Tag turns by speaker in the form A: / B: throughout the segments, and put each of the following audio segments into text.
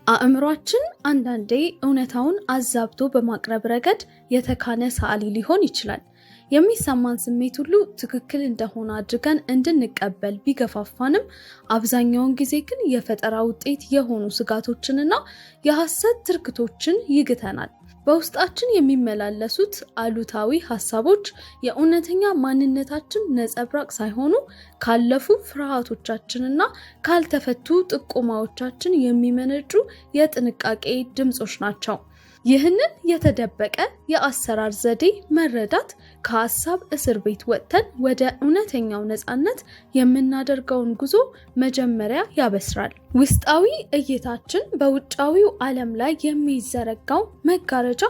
A: አእምሯችን አንዳንዴ እውነታውን አዛብቶ በማቅረብ ረገድ የተካነ ሰዓሊ ሊሆን ይችላል። የሚሰማን ስሜት ሁሉ ትክክል እንደሆነ አድርገን እንድንቀበል ቢገፋፋንም፣ አብዛኛውን ጊዜ ግን የፈጠራ ውጤት የሆኑ ስጋቶችንና የሐሰት ትርክቶችን ይግተናል። በውስጣችን የሚመላለሱት አሉታዊ ሀሳቦች የእውነተኛ ማንነታችን ነጸብራቅ ሳይሆኑ ካለፉ ፍርሃቶቻችንና ካልተፈቱ ጥቆማዎቻችን የሚመነጩ የጥንቃቄ ድምጾች ናቸው። ይህንን የተደበቀ የአሰራር ዘዴ መረዳት ከሀሳብ እስር ቤት ወጥተን ወደ እውነተኛው ነፃነት የምናደርገውን ጉዞ መጀመሪያ ያበስራል። ውስጣዊ እይታችን በውጫዊው ዓለም ላይ የሚዘረጋው መጋረጃ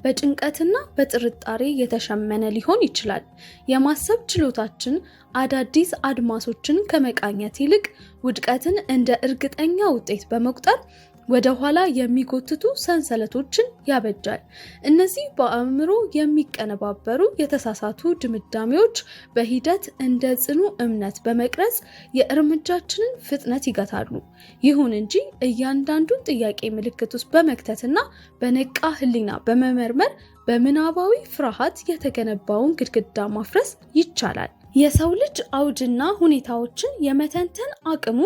A: በጭንቀትና በጥርጣሬ የተሸመነ ሊሆን ይችላል። የማሰብ ችሎታችን አዳዲስ አድማሶችን ከመቃኘት ይልቅ ውድቀትን እንደ እርግጠኛ ውጤት በመቁጠር ወደ ኋላ የሚጎትቱ ሰንሰለቶችን ያበጃል። እነዚህ በአእምሮ የሚቀነባበሩ የተሳሳቱ ድምዳሜዎች በሂደት እንደ ጽኑ እምነት በመቅረጽ የእርምጃችንን ፍጥነት ይገታሉ። ይሁን እንጂ እያንዳንዱን ጥያቄ ምልክት ውስጥ በመክተትና በነቃ ሕሊና በመመርመር በምናባዊ ፍርሃት የተገነባውን ግድግዳ ማፍረስ ይቻላል። የሰው ልጅ አውድና ሁኔታዎችን የመተንተን አቅሙ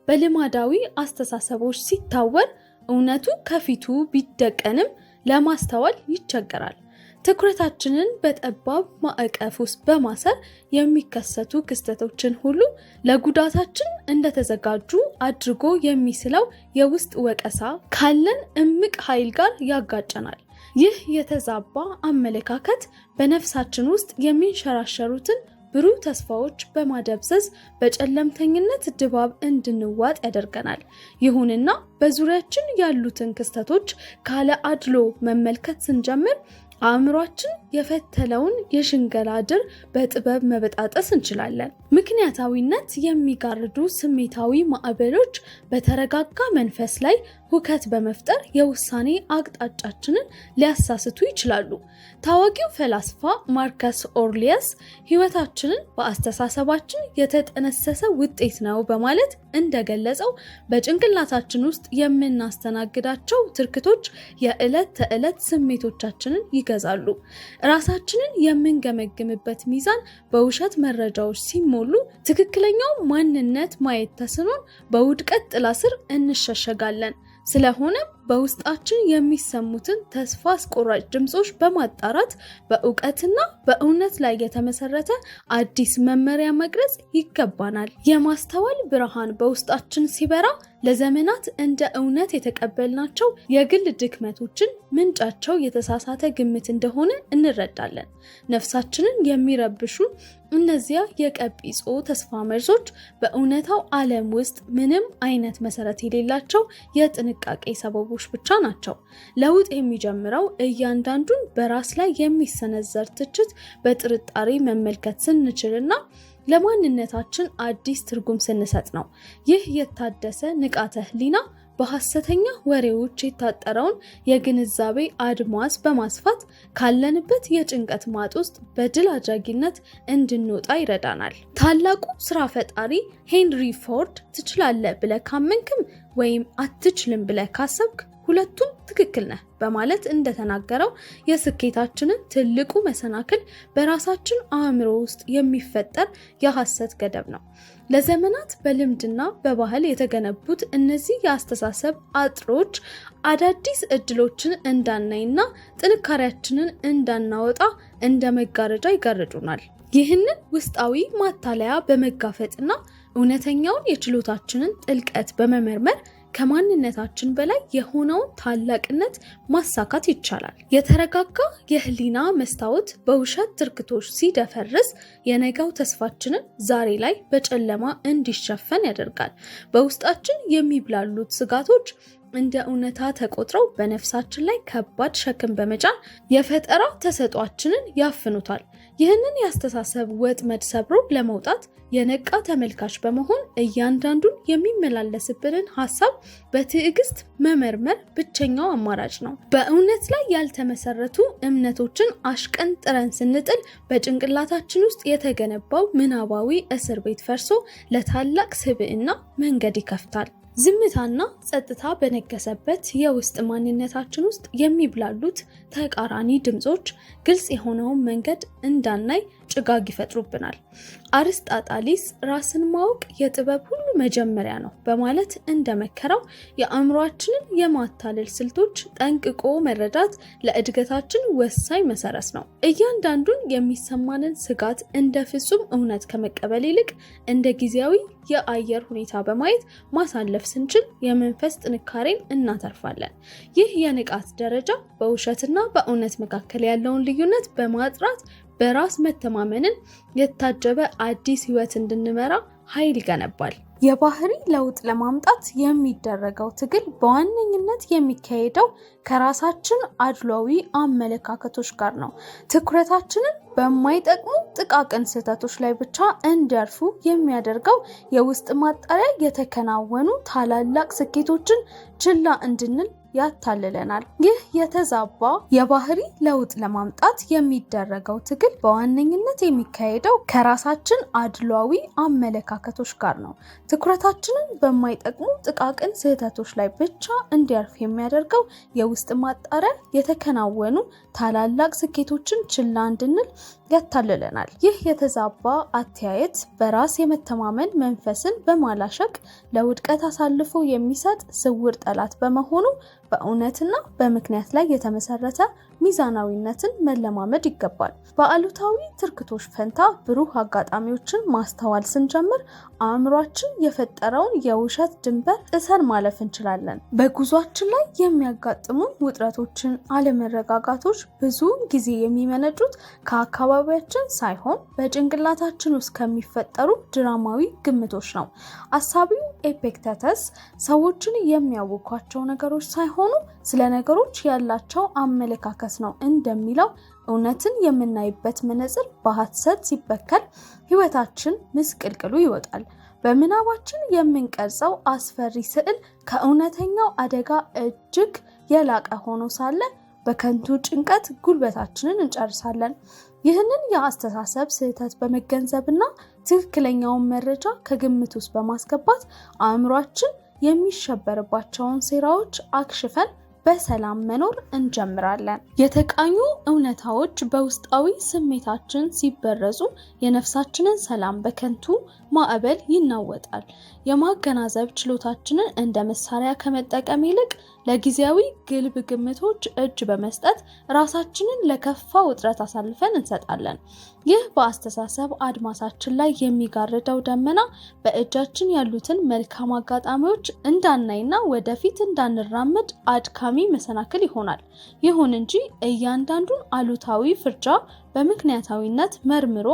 A: በልማዳዊ አስተሳሰቦች ሲታወር እውነቱ ከፊቱ ቢደቀንም ለማስተዋል ይቸገራል። ትኩረታችንን በጠባብ ማዕቀፍ ውስጥ በማሰር የሚከሰቱ ክስተቶችን ሁሉ ለጉዳታችን እንደተዘጋጁ አድርጎ የሚስለው የውስጥ ወቀሳ ካለን እምቅ ኃይል ጋር ያጋጨናል። ይህ የተዛባ አመለካከት በነፍሳችን ውስጥ የሚንሸራሸሩትን ብሩህ ተስፋዎች በማደብዘዝ በጨለምተኝነት ድባብ እንድንዋጥ ያደርገናል። ይሁንና በዙሪያችን ያሉትን ክስተቶች ካለ አድሎ መመልከት ስንጀምር አእምሯችን የፈተለውን የሽንገላ ድር በጥበብ መበጣጠስ እንችላለን። ምክንያታዊነት የሚጋርዱ ስሜታዊ ማዕበሎች በተረጋጋ መንፈስ ላይ ሁከት በመፍጠር የውሳኔ አቅጣጫችንን ሊያሳስቱ ይችላሉ። ታዋቂው ፈላስፋ ማርከስ ኦርሊየስ ሕይወታችንን በአስተሳሰባችን የተጠነሰሰ ውጤት ነው በማለት እንደገለጸው፣ በጭንቅላታችን ውስጥ የምናስተናግዳቸው ትርክቶች የዕለት ተዕለት ስሜቶቻችንን ይገዛሉ። ራሳችንን የምንገመግምበት ሚዛን በውሸት መረጃዎች ሲሞሉ ትክክለኛው ማንነት ማየት ተስኖን በውድቀት ጥላ ስር እንሸሸጋለን። ስለሆነም በውስጣችን የሚሰሙትን ተስፋ አስቆራጭ ድምፆች በማጣራት በእውቀትና በእውነት ላይ የተመሰረተ አዲስ መመሪያ መቅረጽ ይገባናል። የማስተዋል ብርሃን በውስጣችን ሲበራ ለዘመናት እንደ እውነት የተቀበልናቸው የግል ድክመቶችን ምንጫቸው የተሳሳተ ግምት እንደሆነ እንረዳለን። ነፍሳችንን የሚረብሹ እነዚያ የቀቢጾ ተስፋ መርዞች በእውነታው ዓለም ውስጥ ምንም አይነት መሰረት የሌላቸው የጥንቃቄ ሰበቦች ብቻ ናቸው። ለውጥ የሚጀምረው እያንዳንዱን በራስ ላይ የሚሰነዘር ትችት በጥርጣሬ መመልከት ስንችልና ለማንነታችን አዲስ ትርጉም ስንሰጥ ነው። ይህ የታደሰ ንቃተ ህሊና በሐሰተኛ ወሬዎች የታጠረውን የግንዛቤ አድማስ በማስፋት ካለንበት የጭንቀት ማጥ ውስጥ በድል አድራጊነት እንድንወጣ ይረዳናል። ታላቁ ስራ ፈጣሪ ሄንሪ ፎርድ "ትችላለህ ብለህ ካመንክም ወይም አትችልም ብለህ ካሰብክ ሁለቱም ትክክል ነህ" በማለት እንደተናገረው፣ የስኬታችንን ትልቁ መሰናክል በራሳችን አእምሮ ውስጥ የሚፈጠር የሐሰት ገደብ ነው። ለዘመናት በልምድና በባህል የተገነቡት እነዚህ የአስተሳሰብ አጥሮች አዳዲስ እድሎችን እንዳናይና ጥንካሬያችንን እንዳናወጣ እንደ መጋረጃ ይጋርዱናል። ይህንን ውስጣዊ ማታለያ በመጋፈጥና እውነተኛውን የችሎታችንን ጥልቀት በመመርመር ከማንነታችን በላይ የሆነውን ታላቅነት ማሳካት ይቻላል። የተረጋጋ የህሊና መስታወት በውሸት ትርክቶች ሲደፈርስ የነገው ተስፋችንን ዛሬ ላይ በጨለማ እንዲሸፈን ያደርጋል። በውስጣችን የሚብላሉት ስጋቶች እንደ እውነታ ተቆጥረው በነፍሳችን ላይ ከባድ ሸክም በመጫን የፈጠራ ተሰጧችንን ያፍኑታል። ይህንን የአስተሳሰብ ወጥመድ ሰብሮ ለመውጣት የነቃ ተመልካች በመሆን እያንዳንዱን የሚመላለስብንን ሀሳብ በትዕግስት መመርመር ብቸኛው አማራጭ ነው። በእውነት ላይ ያልተመሰረቱ እምነቶችን አሽቀንጥረን ስንጥል በጭንቅላታችን ውስጥ የተገነባው ምናባዊ እስር ቤት ፈርሶ ለታላቅ ስብዕና መንገድ ይከፍታል። ዝምታና ጸጥታ በነገሰበት የውስጥ ማንነታችን ውስጥ የሚብላሉት ተቃራኒ ድምጾች ግልጽ የሆነውን መንገድ እንዳናይ ጭጋግ ይፈጥሩብናል። አርስጣጣሊስ ራስን ማወቅ የጥበብ ሁሉ መጀመሪያ ነው በማለት እንደመከረው የአእምሯችንን የማታለል ስልቶች ጠንቅቆ መረዳት ለእድገታችን ወሳኝ መሰረት ነው። እያንዳንዱን የሚሰማንን ስጋት እንደ ፍጹም እውነት ከመቀበል ይልቅ እንደ ጊዜያዊ የአየር ሁኔታ በማየት ማሳለፍ ስንችል የመንፈስ ጥንካሬን እናተርፋለን። ይህ የንቃት ደረጃ በውሸትና በእውነት መካከል ያለውን ልዩነት በማጥራት በራስ መተማመንን የታጀበ አዲስ ሕይወት እንድንመራ ኃይል ይገነባል። የባህሪ ለውጥ ለማምጣት የሚደረገው ትግል በዋነኝነት የሚካሄደው ከራሳችን አድሏዊ አመለካከቶች ጋር ነው። ትኩረታችንን በማይጠቅሙ ጥቃቅን ስህተቶች ላይ ብቻ እንዲያርፉ የሚያደርገው የውስጥ ማጣሪያ የተከናወኑ ታላላቅ ስኬቶችን ችላ እንድንል ያታልለናል። ይህ የተዛባ የባህሪ ለውጥ ለማምጣት የሚደረገው ትግል በዋነኝነት የሚካሄደው ከራሳችን አድሏዊ አመለካከቶች ጋር ነው። ትኩረታችንን በማይጠቅሙ ጥቃቅን ስህተቶች ላይ ብቻ እንዲያርፍ የሚያደርገው የውስጥ ማጣሪያ የተከናወኑ ታላላቅ ስኬቶችን ችላ እንድንል ያታልለናል። ይህ የተዛባ አተያየት በራስ የመተማመን መንፈስን በማላሸቅ ለውድቀት አሳልፎ የሚሰጥ ስውር ጠላት በመሆኑ በእውነትና በምክንያት ላይ የተመሰረተ ሚዛናዊነትን መለማመድ ይገባል። በአሉታዊ ትርክቶች ፈንታ ብሩህ አጋጣሚዎችን ማስተዋል ስንጀምር አእምሯችን የፈጠረውን የውሸት ድንበር ጥሰን ማለፍ እንችላለን። በጉዟችን ላይ የሚያጋጥሙን ውጥረቶችን፣ አለመረጋጋቶች ብዙውን ጊዜ የሚመነጩት ከአካባቢያችን ሳይሆን በጭንቅላታችን ውስጥ ከሚፈጠሩ ድራማዊ ግምቶች ነው። አሳቢው ኤፔክተተስ ሰዎችን የሚያውኳቸው ነገሮች ሳይሆኑ ስለ ነገሮች ያላቸው አመለካከት ነው እንደሚለው እውነትን የምናይበት መነጽር በሐሰት ሲበከል ሕይወታችን ምስቅልቅሉ ይወጣል። በምናባችን የምንቀርጸው አስፈሪ ስዕል ከእውነተኛው አደጋ እጅግ የላቀ ሆኖ ሳለ በከንቱ ጭንቀት ጉልበታችንን እንጨርሳለን። ይህንን የአስተሳሰብ ስህተት በመገንዘብና ትክክለኛውን መረጃ ከግምት ውስጥ በማስገባት አእምሯችን የሚሸበርባቸውን ሴራዎች አክሽፈን በሰላም መኖር እንጀምራለን። የተቃኙ እውነታዎች በውስጣዊ ስሜታችን ሲበረዙ የነፍሳችንን ሰላም በከንቱ ማዕበል ይናወጣል። የማገናዘብ ችሎታችንን እንደ መሳሪያ ከመጠቀም ይልቅ ለጊዜያዊ ግልብ ግምቶች እጅ በመስጠት ራሳችንን ለከፋ ውጥረት አሳልፈን እንሰጣለን። ይህ በአስተሳሰብ አድማሳችን ላይ የሚጋርደው ደመና በእጃችን ያሉትን መልካም አጋጣሚዎች እንዳናይና ወደፊት እንዳንራመድ አድካሚ መሰናክል ይሆናል። ይሁን እንጂ እያንዳንዱን አሉታዊ ፍርጃ በምክንያታዊነት መርምሮ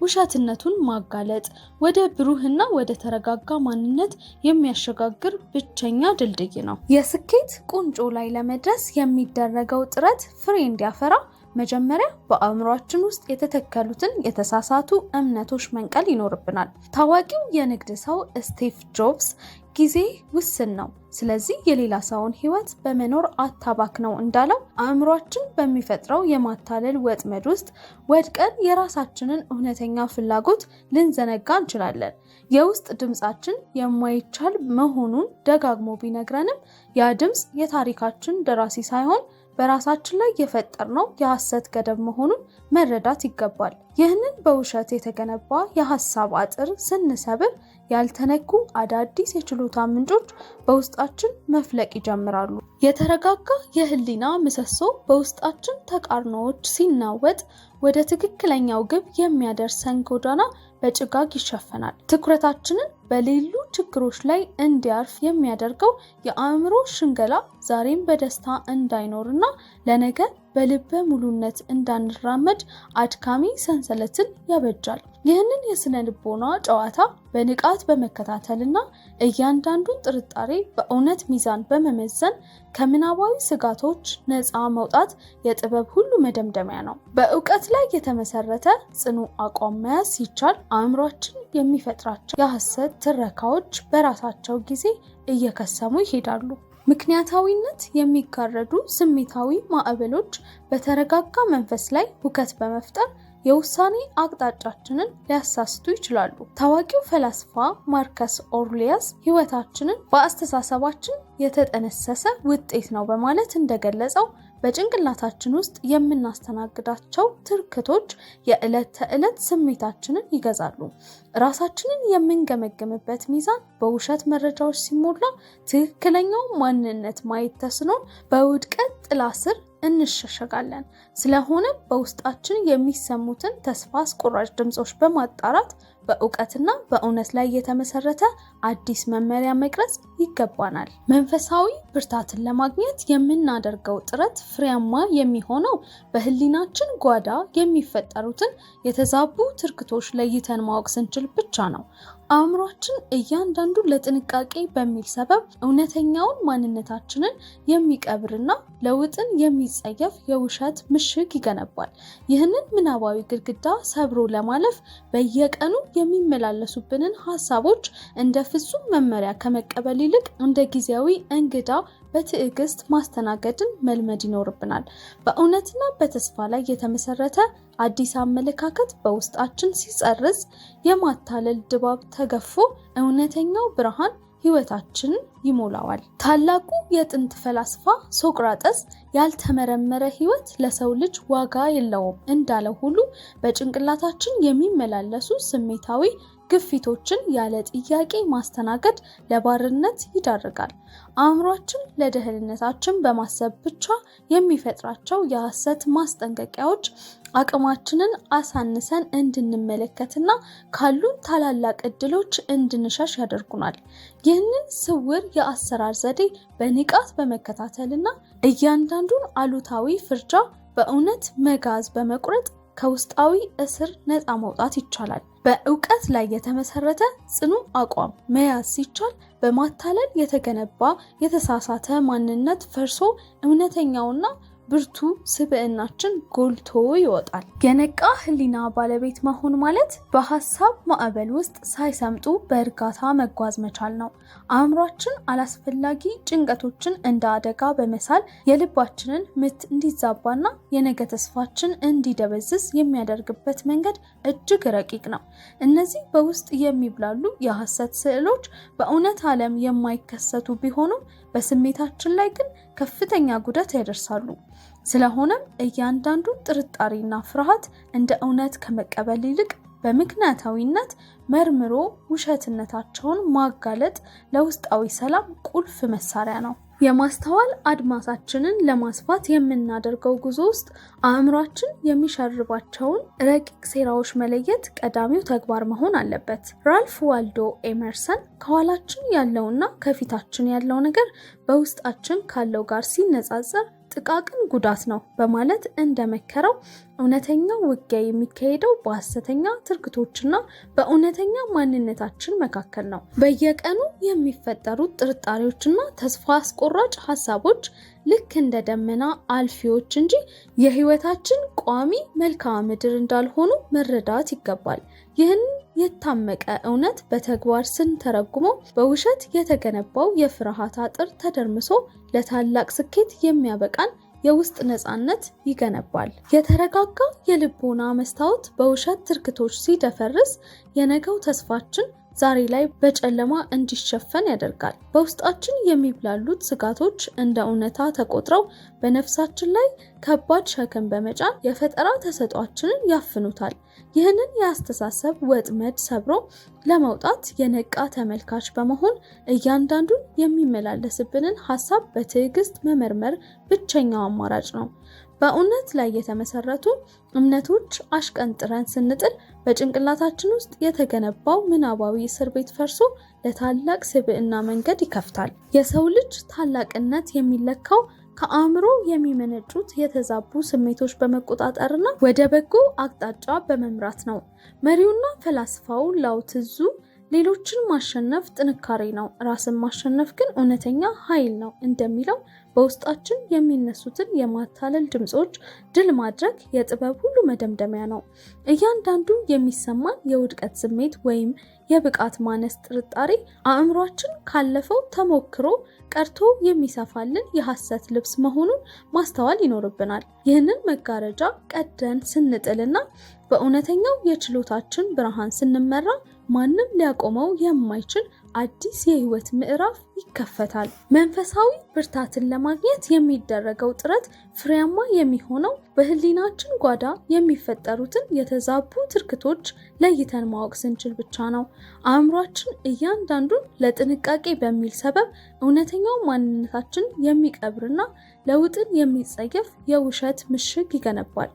A: ውሸትነቱን ማጋለጥ ወደ ብሩህና ወደ ተረጋጋ ማንነት የሚያሸጋግር ብቸኛ ድልድይ ነው። የስኬት ቁንጮ ላይ ለመድረስ የሚደረገው ጥረት ፍሬ እንዲያፈራ መጀመሪያ በአእምሯችን ውስጥ የተተከሉትን የተሳሳቱ እምነቶች መንቀል ይኖርብናል። ታዋቂው የንግድ ሰው ስቲቭ ጆብስ ጊዜ ውስን ነው፣ ስለዚህ የሌላ ሰውን ሕይወት በመኖር አታባክነው እንዳለው አእምሯችን በሚፈጥረው የማታለል ወጥመድ ውስጥ ወድቀን የራሳችንን እውነተኛ ፍላጎት ልንዘነጋ እንችላለን። የውስጥ ድምፃችን የማይቻል መሆኑን ደጋግሞ ቢነግረንም ያ ድምፅ የታሪካችን ደራሲ ሳይሆን በራሳችን ላይ የፈጠርነው የሐሰት ገደብ መሆኑን መረዳት ይገባል። ይህንን በውሸት የተገነባ የሐሳብ አጥር ስንሰብር ያልተነኩ አዳዲስ የችሎታ ምንጮች በውስጣችን መፍለቅ ይጀምራሉ። የተረጋጋ የህሊና ምሰሶ በውስጣችን ተቃርኖዎች ሲናወጥ ወደ ትክክለኛው ግብ የሚያደርሰን ጎዳና በጭጋግ ይሸፈናል። ትኩረታችንን በሌሉ ችግሮች ላይ እንዲያርፍ የሚያደርገው የአእምሮ ሽንገላ ዛሬም በደስታ እንዳይኖርና ለነገ በልበ ሙሉነት እንዳንራመድ አድካሚ ሰንሰለትን ያበጃል። ይህንን የስነ ልቦና ጨዋታ በንቃት በመከታተልና እያንዳንዱን ጥርጣሬ በእውነት ሚዛን በመመዘን ከምናባዊ ስጋቶች ነፃ መውጣት የጥበብ ሁሉ መደምደሚያ ነው። በእውቀት ላይ የተመሰረተ ጽኑ አቋም መያዝ ሲቻል አእምሯችን የሚፈጥራቸው የሐሰት ትረካዎች በራሳቸው ጊዜ እየከሰሙ ይሄዳሉ። ምክንያታዊነት የሚጋረዱ ስሜታዊ ማዕበሎች በተረጋጋ መንፈስ ላይ ሁከት በመፍጠር የውሳኔ አቅጣጫችንን ሊያሳስቱ ይችላሉ። ታዋቂው ፈላስፋ ማርከስ ኦርሊያስ ሕይወታችንን በአስተሳሰባችን የተጠነሰሰ ውጤት ነው በማለት እንደገለጸው፣ በጭንቅላታችን ውስጥ የምናስተናግዳቸው ትርክቶች የዕለት ተዕለት ስሜታችንን ይገዛሉ። ራሳችንን የምንገመግምበት ሚዛን በውሸት መረጃዎች ሲሞላ ትክክለኛው ማንነት ማየት ተስኖን በውድቀት ጥላ ስር እንሸሸጋለን። ስለሆነም በውስጣችን የሚሰሙትን ተስፋ አስቆራጭ ድምፆች በማጣራት በእውቀትና በእውነት ላይ የተመሰረተ አዲስ መመሪያ መቅረጽ ይገባናል። መንፈሳዊ ብርታትን ለማግኘት የምናደርገው ጥረት ፍሬያማ የሚሆነው በሕሊናችን ጓዳ የሚፈጠሩትን የተዛቡ ትርክቶች ለይተን ማወቅ ስንችል ብቻ ነው። አእምሯችን እያንዳንዱ ለጥንቃቄ በሚል ሰበብ እውነተኛውን ማንነታችንን የሚቀብርና ለውጥን የሚጸየፍ የውሸት ምሽግ ይገነባል። ይህንን ምናባዊ ግድግዳ ሰብሮ ለማለፍ በየቀኑ የሚመላለሱብንን ሀሳቦች እንደ ፍጹም መመሪያ ከመቀበል ይልቅ እንደ ጊዜያዊ እንግዳ በትዕግስት ማስተናገድን መልመድ ይኖርብናል። በእውነትና በተስፋ ላይ የተመሰረተ አዲስ አመለካከት በውስጣችን ሲጸርዝ የማታለል ድባብ ተገፎ እውነተኛው ብርሃን ሕይወታችንን ይሞላዋል። ታላቁ የጥንት ፈላስፋ ሶቅራጠስ ያልተመረመረ ሕይወት ለሰው ልጅ ዋጋ የለውም እንዳለው ሁሉ፣ በጭንቅላታችን የሚመላለሱ ስሜታዊ ግፊቶችን ያለ ጥያቄ ማስተናገድ ለባርነት ይዳርጋል። አእምሯችን ለደህንነታችን በማሰብ ብቻ የሚፈጥራቸው የሐሰት ማስጠንቀቂያዎች አቅማችንን አሳንሰን እንድንመለከትና ካሉን ታላላቅ እድሎች እንድንሸሽ ያደርጉናል። ይህንን ስውር የአሰራር ዘዴ በንቃት በመከታተልና እያንዳንዱን አሉታዊ ፍርጃ በእውነት መጋዝ በመቁረጥ ከውስጣዊ እስር ነፃ መውጣት ይቻላል። በእውቀት ላይ የተመሰረተ ጽኑ አቋም መያዝ ሲቻል በማታለል የተገነባ የተሳሳተ ማንነት ፈርሶ እውነተኛውና ብርቱ ስብዕናችን ጎልቶ ይወጣል። የነቃ ሕሊና ባለቤት መሆን ማለት በሀሳብ ማዕበል ውስጥ ሳይሰምጡ በእርጋታ መጓዝ መቻል ነው። አእምሯችን አላስፈላጊ ጭንቀቶችን እንደ አደጋ በመሳል የልባችንን ምት እንዲዛባና የነገ ተስፋችን እንዲደበዝዝ የሚያደርግበት መንገድ እጅግ ረቂቅ ነው። እነዚህ በውስጥ የሚብላሉ የሐሰት ስዕሎች በእውነት ዓለም የማይከሰቱ ቢሆኑም በስሜታችን ላይ ግን ከፍተኛ ጉዳት ያደርሳሉ። ስለሆነም እያንዳንዱን ጥርጣሬና ፍርሃት እንደ እውነት ከመቀበል ይልቅ በምክንያታዊነት መርምሮ ውሸትነታቸውን ማጋለጥ ለውስጣዊ ሰላም ቁልፍ መሳሪያ ነው። የማስተዋል አድማሳችንን ለማስፋት የምናደርገው ጉዞ ውስጥ አእምሯችን የሚሸርባቸውን ረቂቅ ሴራዎች መለየት ቀዳሚው ተግባር መሆን አለበት። ራልፍ ዋልዶ ኤመርሰን ከኋላችን ያለውና ከፊታችን ያለው ነገር በውስጣችን ካለው ጋር ሲነጻጸር ጥቃቅን ጉዳት ነው በማለት እንደመከረው፣ እውነተኛው ውጊያ የሚካሄደው በሐሰተኛ ትርክቶችና በእውነተኛ ማንነታችን መካከል ነው። በየቀኑ የሚፈጠሩት ጥርጣሬዎችና ተስፋ አስቆራጭ ሀሳቦች ልክ እንደ ደመና አልፊዎች እንጂ የሕይወታችን ቋሚ መልክዓ ምድር እንዳልሆኑ መረዳት ይገባል። ይህን የታመቀ እውነት በተግባር ስንተረጉመው በውሸት የተገነባው የፍርሃት አጥር ተደርምሶ ለታላቅ ስኬት የሚያበቃን የውስጥ ነፃነት ይገነባል። የተረጋጋ የልቦና መስታወት በውሸት ትርክቶች ሲደፈርስ የነገው ተስፋችን ዛሬ ላይ በጨለማ እንዲሸፈን ያደርጋል። በውስጣችን የሚብላሉት ስጋቶች እንደ እውነታ ተቆጥረው በነፍሳችን ላይ ከባድ ሸክም በመጫን የፈጠራ ተሰጥኦአችንን ያፍኑታል። ይህንን የአስተሳሰብ ወጥመድ ሰብሮ ለመውጣት የነቃ ተመልካች በመሆን እያንዳንዱን የሚመላለስብንን ሀሳብ በትዕግስት መመርመር ብቸኛው አማራጭ ነው። በእውነት ላይ የተመሰረቱ እምነቶች አሽቀንጥረን ስንጥል በጭንቅላታችን ውስጥ የተገነባው ምናባዊ እስር ቤት ፈርሶ ለታላቅ ስብዕና መንገድ ይከፍታል። የሰው ልጅ ታላቅነት የሚለካው ከአእምሮ የሚመነጩት የተዛቡ ስሜቶች በመቆጣጠርና ወደ በጎ አቅጣጫ በመምራት ነው። መሪውና ፈላስፋው ላው ትዙ ሌሎችን ማሸነፍ ጥንካሬ ነው፣ ራስን ማሸነፍ ግን እውነተኛ ኃይል ነው እንደሚለው በውስጣችን የሚነሱትን የማታለል ድምፆች ድል ማድረግ የጥበብ ሁሉ መደምደሚያ ነው። እያንዳንዱ የሚሰማን የውድቀት ስሜት ወይም የብቃት ማነስ ጥርጣሬ አእምሯችን ካለፈው ተሞክሮ ቀርቶ የሚሰፋልን የሐሰት ልብስ መሆኑን ማስተዋል ይኖርብናል። ይህንን መጋረጃ ቀደን ስንጥልና በእውነተኛው የችሎታችን ብርሃን ስንመራ ማንም ሊያቆመው የማይችል አዲስ የህይወት ምዕራፍ ይከፈታል። መንፈሳዊ ብርታትን ለማግኘት የሚደረገው ጥረት ፍሬያማ የሚሆነው በህሊናችን ጓዳ የሚፈጠሩትን የተዛቡ ትርክቶች ለይተን ማወቅ ስንችል ብቻ ነው። አእምሯችን እያንዳንዱን ለጥንቃቄ በሚል ሰበብ እውነተኛው ማንነታችን የሚቀብርና ለውጥን የሚጸየፍ የውሸት ምሽግ ይገነባል።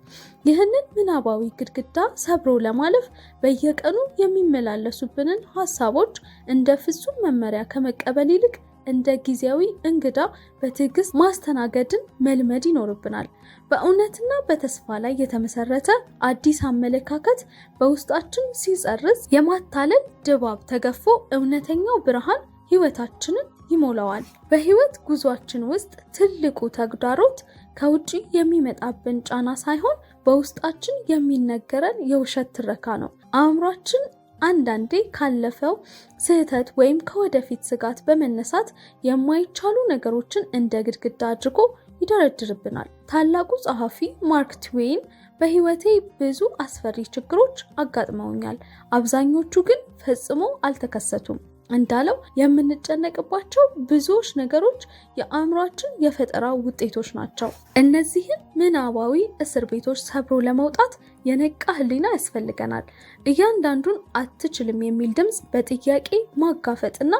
A: ይህንን ምናባዊ ግድግዳ ሰብሮ ለማለፍ በየቀኑ የሚመላለሱብንን ሀሳቦች እንደ ፍጹም መመሪያ ከመቀበል ይልቅ እንደ ጊዜያዊ እንግዳ በትዕግስት ማስተናገድን መልመድ ይኖርብናል። በእውነትና በተስፋ ላይ የተመሰረተ አዲስ አመለካከት በውስጣችን ሲጸርጽ የማታለል ድባብ ተገፎ እውነተኛው ብርሃን ህይወታችንን ይሞላዋል። በህይወት ጉዟችን ውስጥ ትልቁ ተግዳሮት ከውጪ የሚመጣብን ጫና ሳይሆን በውስጣችን የሚነገረን የውሸት ትረካ ነው። አእምሯችን አንዳንዴ ካለፈው ስህተት ወይም ከወደፊት ስጋት በመነሳት የማይቻሉ ነገሮችን እንደ ግድግዳ አድርጎ ይደረድርብናል። ታላቁ ጸሐፊ ማርክ ትዌይን በህይወቴ ብዙ አስፈሪ ችግሮች አጋጥመውኛል፣ አብዛኞቹ ግን ፈጽሞ አልተከሰቱም እንዳለው የምንጨነቅባቸው ብዙዎች ነገሮች የአእምሯችን የፈጠራ ውጤቶች ናቸው። እነዚህን ምናባዊ እስር ቤቶች ሰብሮ ለመውጣት የነቃ ሕሊና ያስፈልገናል። እያንዳንዱን አትችልም የሚል ድምፅ በጥያቄ ማጋፈጥና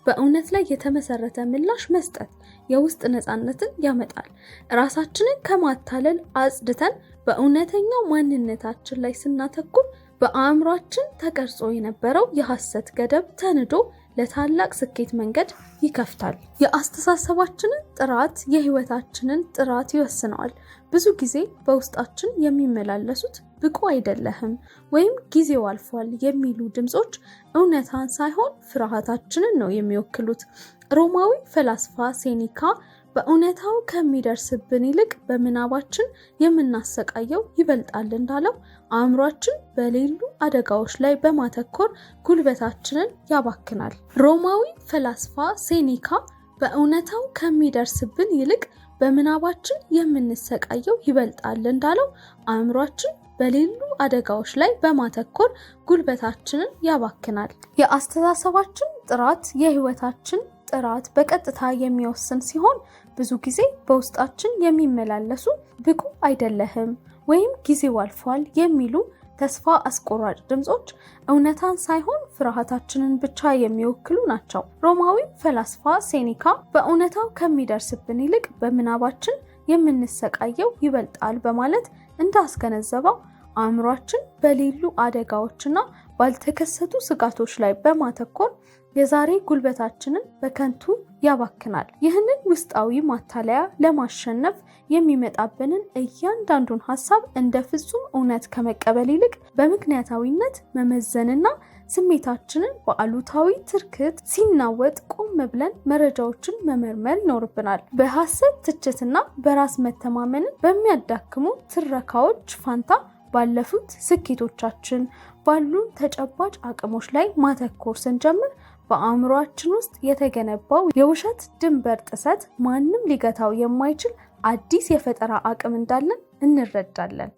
A: በእውነት ላይ የተመሰረተ ምላሽ መስጠት የውስጥ ነፃነትን ያመጣል። ራሳችንን ከማታለል አጽድተን በእውነተኛው ማንነታችን ላይ ስናተኩር በአእምሯችን ተቀርጾ የነበረው የሐሰት ገደብ ተንዶ ለታላቅ ስኬት መንገድ ይከፍታል። የአስተሳሰባችንን ጥራት የህይወታችንን ጥራት ይወስነዋል። ብዙ ጊዜ በውስጣችን የሚመላለሱት ብቁ አይደለህም ወይም ጊዜው አልፏል የሚሉ ድምፆች እውነታን ሳይሆን ፍርሃታችንን ነው የሚወክሉት። ሮማዊ ፈላስፋ ሴኒካ በእውነታው ከሚደርስብን ይልቅ በምናባችን የምናሰቃየው ይበልጣል እንዳለው አእምሯችን በሌሉ አደጋዎች ላይ በማተኮር ጉልበታችንን ያባክናል። ሮማዊ ፈላስፋ ሴኒካ በእውነታው ከሚደርስብን ይልቅ በምናባችን የምንሰቃየው ይበልጣል እንዳለው አእምሯችን በሌሉ አደጋዎች ላይ በማተኮር ጉልበታችንን ያባክናል። የአስተሳሰባችን ጥራት የህይወታችን ጥራት በቀጥታ የሚወስን ሲሆን ብዙ ጊዜ በውስጣችን የሚመላለሱ ብቁ አይደለህም ወይም ጊዜው አልፏል የሚሉ ተስፋ አስቆራጭ ድምፆች እውነታን ሳይሆን ፍርሃታችንን ብቻ የሚወክሉ ናቸው። ሮማዊ ፈላስፋ ሴኒካ በእውነታው ከሚደርስብን ይልቅ በምናባችን የምንሰቃየው ይበልጣል በማለት እንዳስገነዘበው አእምሯችን በሌሉ አደጋዎችና ባልተከሰቱ ስጋቶች ላይ በማተኮር የዛሬ ጉልበታችንን በከንቱ ያባክናል። ይህንን ውስጣዊ ማታለያ ለማሸነፍ የሚመጣብንን እያንዳንዱን ሀሳብ እንደ ፍጹም እውነት ከመቀበል ይልቅ በምክንያታዊነት መመዘንና ስሜታችንን በአሉታዊ ትርክት ሲናወጥ ቆም ብለን መረጃዎችን መመርመር ይኖርብናል። በሀሰት ትችትና በራስ መተማመንን በሚያዳክሙ ትረካዎች ፋንታ ባለፉት ስኬቶቻችን ባሉን ተጨባጭ አቅሞች ላይ ማተኮር ስንጀምር በአእምሯችን ውስጥ የተገነባው የውሸት ድንበር ጥሰት ማንም ሊገታው የማይችል አዲስ የፈጠራ አቅም እንዳለን እንረዳለን።